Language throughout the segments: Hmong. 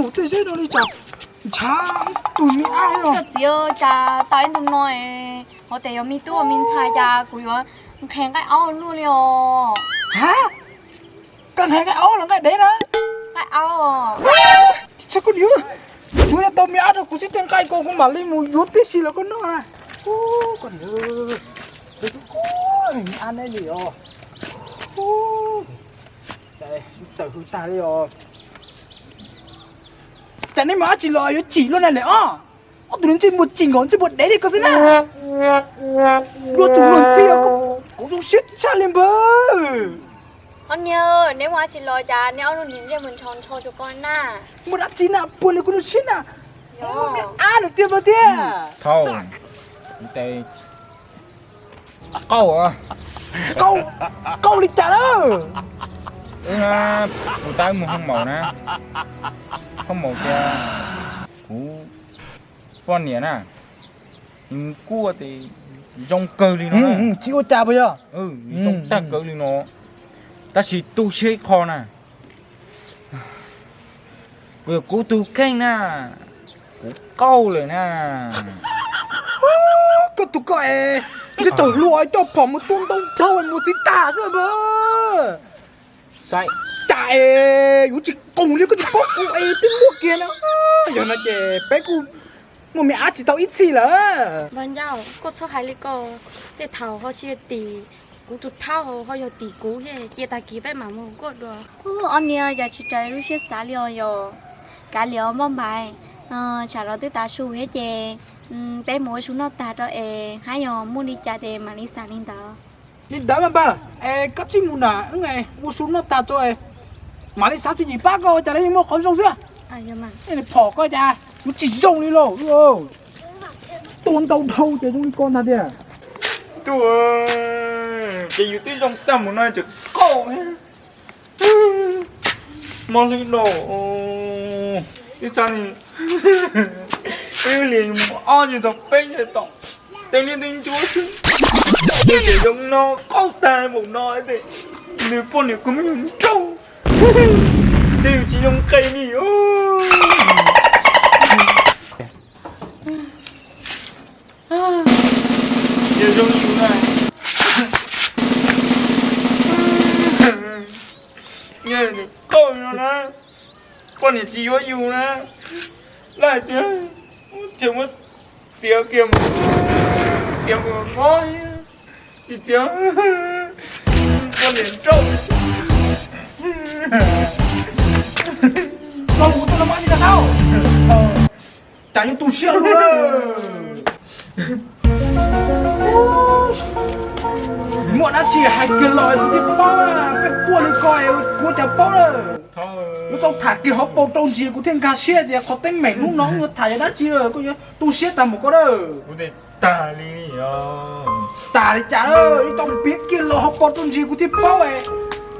Tus tej zeb no li cas ntshav tus me ab os. Koj txiv, cas tau ib ntu no es hov tes yog me tub me ntxhais cas kuv yuav nqhis nqaij aub luaj li os. Ha, koj nqhis nqaij aub los nqaij dev na? Nqaij aub. Tsis koj niam, yuav tau me ab rau kuv xwb tej nqaij ko kuv mam li mus yuav tib si los koj noj na. Koj niam, me ab neb li os. Tawm hws tag li os. Cas neb mas ab tsis los yuav chim luaj na lem os. Ob tug niag ntsej muag chim nkaus ntsej muag dev li ko xwb na. Yuav tsum luag ntxhi os, kuv zoo siab tshaj li npawg. Ob niag, neb ua tsis los cas neb ob lub niag ntsej muag ntsho ntsho rau koj na. Muaj dab tsi na, puag li kuv lub siab na. Muaj me ab lawm tiag npawg thiab. Thaum tes qauj, qauj li cas lawm? Wb na, kuv tab wb mus hoob maum na, hoob maum tias kuv poj niam na, nws kuj ua tes zoo kawg li no, tsis ua cas puas yog? Zoo tag kawg li no, tab sis tu siab ib qho na. Kuv yog kuv tus kheej na, kuv qauj lawm na. Koj tus koj es ntshe thaum hluas coj phom mus tua ntau dhau mus txiv tag xwb npawg. Cas es yuav tsis qoos li koj tsis paub kuv es twb muaj kiag na. Yog no ces peb kuj muaj me ab tsis tau ib txhis lawm. Npawg Ncauj, koj txhob hais li ko, tej thaum ho tsis yog tim kuv tus thaub ho yog tim kuv thiab, cia tag kis peb mam mus kuaj dua. Ob niag cas tsis raws lub siab xav li os yom. Kav liam os Npauj Npaiv, tsam no twb tav su thiab ces peb mus ua su noj tag rau es hab yog muaj li cas ces mam li xav li ntawd. Li ntawd mas npawg, es koj tsij mus na, ua su noj tag tso, mam li xav tswv yim pab koj ua cas li muaj qhov zoo xwb. Phom koj cas yuav tsis zoo li lauj. Tua ntau dhau ces zoo li ko ntag tiag. Tub, ces yus twb zoo tag mus no tseem qauj. Mob hlwb lauj, ib txhab ni, wb li mus ob yig tau peb yig tom tej liab tej ntsuab xwb, ces zoo no qauj tag npaum no, nws poj niam kuj muaj yus nraug, ces yus tsis zoo nqe li. Yog zoo yus na, qauj no na, poj niam tsis yuav yus na, lawv hais tias, ces muab txiav kiag, txiav mus mob, tsis txiav, poj niam nrauj. Los kuv tuaj los mas tsis tau, cas yuav tu siab luaj. Muaj dab tsi hais kiag los kuv thiaj paub, peb quaj li ko kuv cas paub lawm. Yuav tau tham kiag hauv paus rau ntsis kuv thiaj nkag siab tias qhov teeb meem hnub no yuav tham yog dab tsi lawm, koj yuav tu siab tag npaum ko lawm. Tag li cas, yuav tau piav kiag los hauv paus rau ntsis kuv thiaj paub,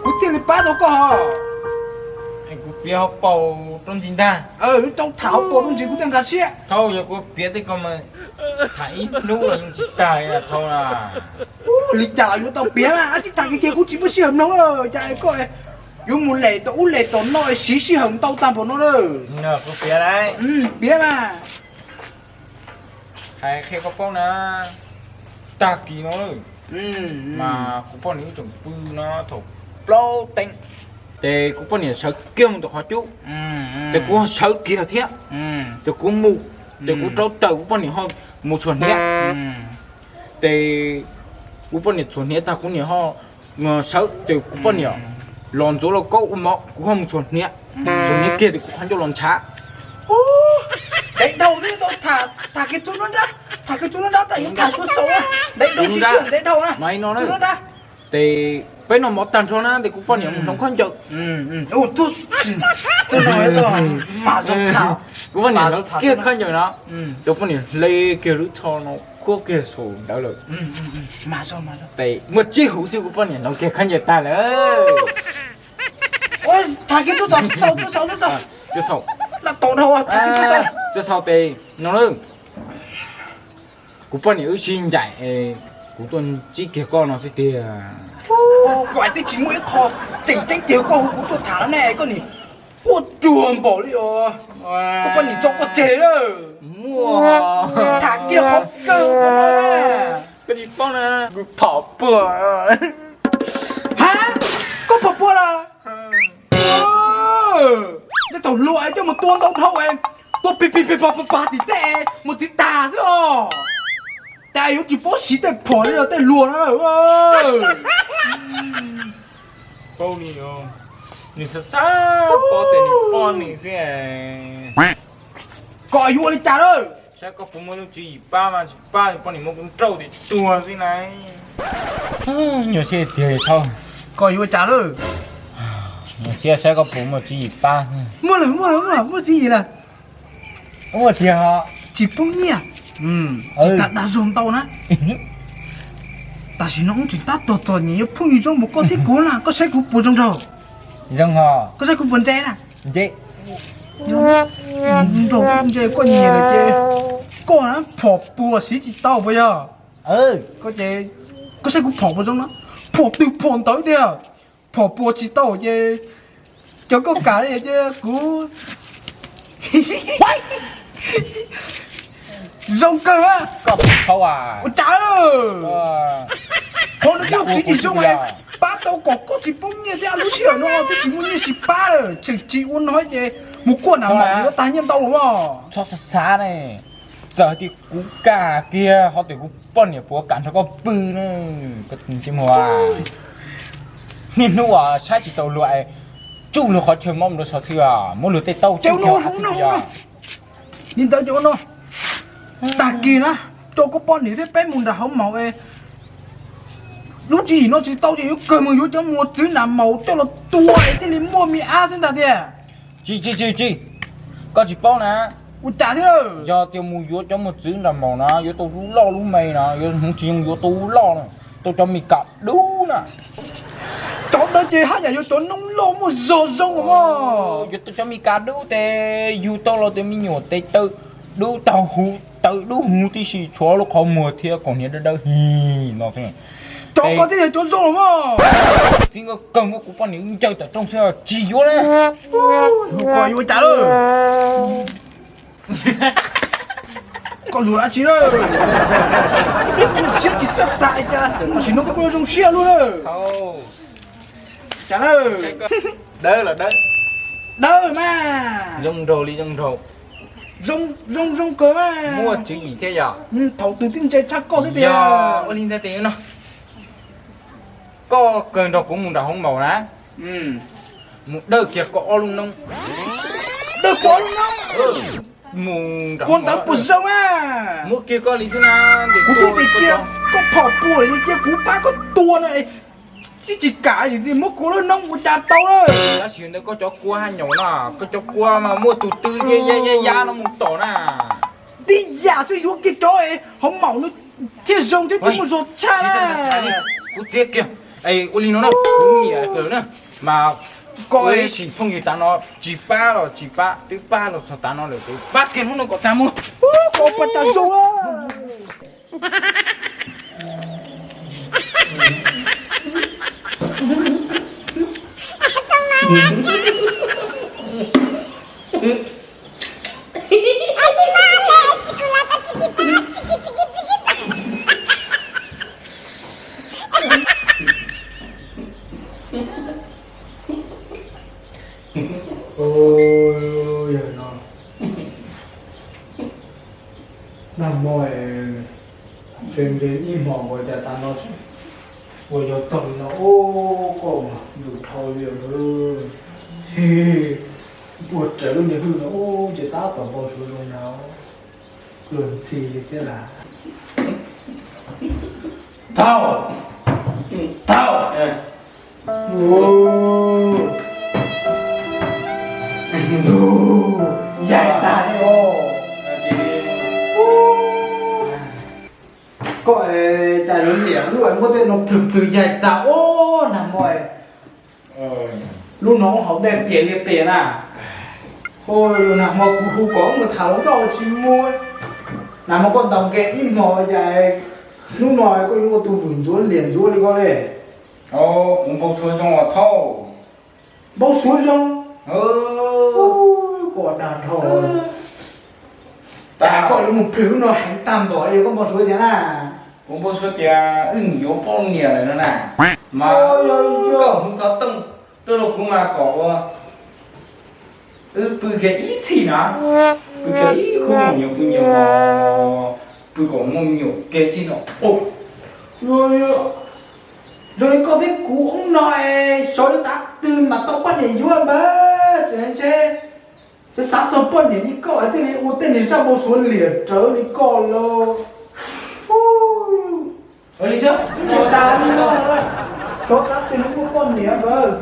kuv thiaj li pab tau koj. Kuv piav hauv paus rau ntsis ntag. Yuav tau tham hauv paus rau ntsis kuv thiaj nkag siab. Thaum yog kuv piav tej ko mas tham ib hnub los yeej tsis tag li thau na. Li cas los yuav tau piav mas, tsis tham kiag kuv tsis muaj sij hawm mloog lawm, cas koj yuav mus lem tom ub lem tom no siv sij hawm ntau tag npaum no lawm. Kuv piav, piav mas. Hais qhia koj paub na, tag kis no mas kuv poj niam wb tseem pw no thaum plaub teev, ces kuv poj niam sawv kiag mus tom qhov cub, ces kuv ho sawv kiag thiab, ces kuv mus, ces kuv rau tawm kuv poj niam ho mus txhuam hniav, ces kuv poj niam txhuam hniav tag kuv niam ho sawv, ces kuv poj niam los ntxuav lauj kaub ua mov, kuv ho mus txhuam hniav, txhuam hniav kiag ces kuv qhov ncauj los ntshav. Dev dhau, tau tham, tham kiag txuj nruab nrab, tham kiag txuj nruab nrab, tham yuav tham txuj xaus, dev dhau, sib sib dev dhau na. Ces peb noj mov tag nrho na, ces kuv poj niam mus hloov khaub ncaws. Kuv poj niam hloov kiag khaub ncaws no, ces kuv poj niam hle kiag lub tsho no khuab kiag saum ntawd lawm. Ces muaj tsib huv xwb kuv poj niam hloov kiag khaub ncaws tag lawm. Txuj xaus, txuj xaus, txuj xaus, txuj xaus tes no lawm. Kuv poj niam wb sib ncaim, kuv tuaj ntsib kiag koj no xwb tiag. Koj twb tsis muaj ib qho tseem ceeb kiag koj hu kuv tuaj tham no ne, koj nim quaj Ruam npaum li os. Koj poj niam tso koj tseg lawm. Muaj. Tham kiag qhov kawg. Koj tsis paub na, kuv phom puag. Ha, koj phom puag los? Tej thaum hluas es coj mus tua ntau dhau es tua pig pig pig pag pag pag tim tej mus txiv tag xwb os. Cas yuav tsis paub siv tej phom li los tej luag no lawm. Paub li, nws xav xav paub tias nws poj niam xwb. Kom yuav ua li cas lawm? Saib koj puas muaj lub tswv yim pab mas tsis pab poj niam muab kuv nrauj tim tuag xwb na. Nyuaj siab tiag li Thauj. Koj yuav ua cas lawm? Nyuaj siab saib koj puas muaj tswv yim pab. Muaj lawm, muaj lawm, muaj tswv yim lawm. Ua tiag. Tsis poob nyiaj. Tsis tas dag zog ntau na. Tam sim no wb tseem tab tom txom nyem yuav phooj ywg zoo npaum koj thiab kuv na, koj saib kuv puas zoo nraug? Zoo hos. Koj saib kuv puas ntse na? Ntse. Nraug ntse koj nyiam lawm ces koj na phom puag siv tsis tau puas yog? Koj saib kuv phom puas zoo na, phom twg phom ntawd tiag. Phom puag tsis tau ces cov koj kam li ces kuv zoo kawg. Ua cas qhov no twb yog tswv yim zoo, pab tau kom koj tsis poob nyiaj thiab lub sij hawm no twb tsis muaj nyiaj sib pab lawm, tseem tsis ua no ces mus kuaj nam mos yuav tag nyiaj ntau los. Txhob xav xav ne, txawm hais tias kuv kam kiag ho tias kuv poj niam puas kam nrog koj pw na. Koj tsis mus, niaj hnub uas saib tsis taus luag, tsuj luag qhov chaw mob rau sov xwb, muab luag tej tauj tsuj kiag no. Li ntawd ces ua no, tag kis na, coj koj poj niam thiab peb mus nram hauv maum. Lub tswv yim no tsis tau ces yuav kawg mus yuav cov muas txwv nram maum coj los tua es thiaj li muaj me ab xwb ntag tiag. Tsis tsis tsis tsis, koj tsis paub na. Ua cas thiab? Yog tias mus yuav cov muas txwv nram maum na yuav tau lub loj lub me na, yuav hmoov tsis zoo yuav tau lub loj na, tau cov Mes Kas dub na. Cov ntawd ces haj yam yuav cov noob loj muaj zog zoo os. Yuav tau cov Mes Kas dub tes yug tau los tias me nyuam tes taw dub taug huv taw dub huv tib si tshuav lub qhov muag thiab kaus hniav dawb dawb hi no. Cov ko thiaj yog cov zoo los mas. Txiv nkawd kawg muab kuv poj niam ncaws tawm rooj xwb tsis yuav na. Koj yuav cas lawm? Koj luag dab tsi lawm? Siab tsis tag tas cas tam sim no koj zoo siab luaj lawm. Cas lawm? Dawb los dawb. Dawb mas. Zoo nraug li zoo nraug. Zoo zoo kawg mas. Muaj tswv yim thiab yom. Thaum twg twb ntse tshaj koj xwb tiag. Ua li ntawd tias no, koj kawg nrog kuv mus nram hoob maum na. Mus dawj kiag koj ob lub noob. Dawj kuv ob lub noob? Mus nram hoob maum ntawd puas zoo a? Muab kiag koj li xwb na. Kuv twb tias cia koj phom puag li cia kuv pab koj tua no. Tsis tsis kam muab kuv lub noob ua cas tau lawm. Tab sis ntawd koj cov kua haj nyaum na, koj cov kua mas muaj tus twg ya ya ya no mus tom na. Tib yam xwb yuav kiag cov hoob maum no thiaj zoo thiab tsis muaj zog tshaj. Kuv txiav kiag. Ua li no na, kuv nyiam kawg na, mas koj ib sim phooj ywg tav no tsis pab los tsis pab, twb pab los txog tav no lawm ces pab kiag hnub no kom tag mus. Koj ua cas zoo. Yog no, nag hmo nres nres ib hmos ua cas tav no tseem ua yog tog li no. Ub, koj mas ntsum dhau li lawm. Puag raws lub niag hwj no ub, ces tab tom npau suav zoo na, luag ntxhi li thiab las. Thauj! Thauj! Yaig tag li os. Koj cas yuav liam lub muab tej no plhws plhws yaig tag os nag hmo. Lub no haus dej qias li qias na. Nag hmo kuv hu kom wb mus tham hluas nkauj tsis mus. Nag hmo koj ntaus game ib hmos cas hnub no koj yuav ua tus vwm ntxuav liam ntxuav li koj li. Kuv npau suav zoo os Thauj. Npau suav zoo? Dhau, tas koj yuav mus plhws lub no heev tag npaum li, koj npau suav tias na? Kuv npau suav tias wb yuav poj niam lawm no na. Mas koj mus xov tooj tuaj rau kuv mas kom ua wb pw kiag ib txhij na, pw kiag ib khub me nyuam, pw nyuam, pw kom muaj me nyuam kiag txhij no. Zoo li koj thiab kuv ub no es xyov yuav tav twg mas tau poj niam yuav npawg, tseem ntshe tseem xav txog poj niam li koj thiaj li ua tej niag zaj npau suav liam rawv li koj los. Ua li xwb, ib tug tas li no, xyov tav twg yuav muaj poj niam npawg.